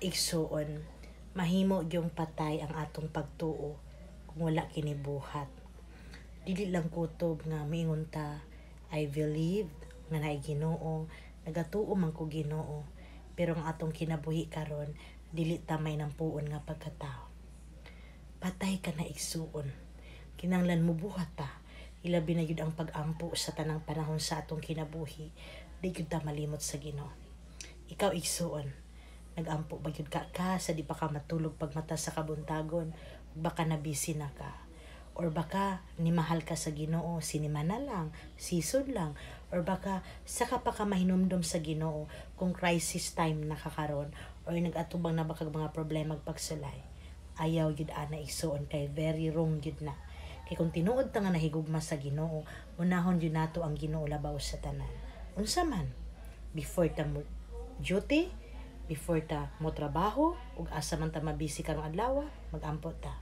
Igsuon, mahimo gyung patay ang atong pagtuo kung wala kini buhat. Dili lang kutob nga miingon ta, "I believe nga naay Ginoo, nagatuo man ko Ginoo," pero ang atong kinabuhi karon dili ta may nampuon nga pagkatao. Patay ka na, igsuon. Kinahanglan mubuhat ta. Ilabi na gyud ang pag-ampo sa tanang panahon sa atong kinabuhi. Di gyud ta malimot sa Ginoo. Ikaw, igsuon, nagampo ba gyud ka sa di pa ka matulog pagmata sa kabuntagon? Baka na busy na ka. Or baka nimahal ka sa Ginoo, sinima na lang, season lang. Or baka saka pa ka mahinumdom sa Ginoo kung crisis time na kakaron or nag-atubang na ba kag mga problema pagsulay. Ayaw gyud ana, igsuon, kay very wrong gyud na. Kay kung tinuod ta nga nahigugma sa Ginoo, unahon gyud nato ang Ginoo labaw sa tanan. Unsa man, before ta mo duty, before ta mo trabaho, ug asa man ta mabisi karong adlaw, magampo ta.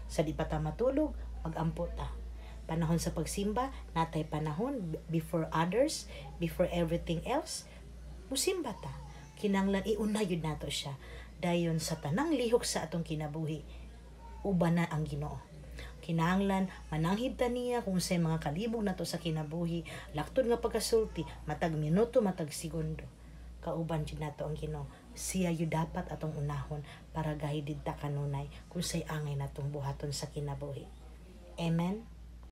Sa di pa ta matulog, magampo ta. Panahon sa pagsimba, natay panahon before others, before everything else, musimba ta. Kinahanglan iuna yun nato siya. Dayon sa tanang lihok sa atong kinabuhi, uban na ang Ginoo. Kinahanglan mananghid ta niya kung sa mga kalibog nato sa kinabuhi, laktod nga pagkasulti, matag minuto, matag segundo. Kauban jud nato ang Ginoo. Siya yun dapat atong unahon para guided ta kanunay kung say angay natong buhaton sa kinabuhi. Amen.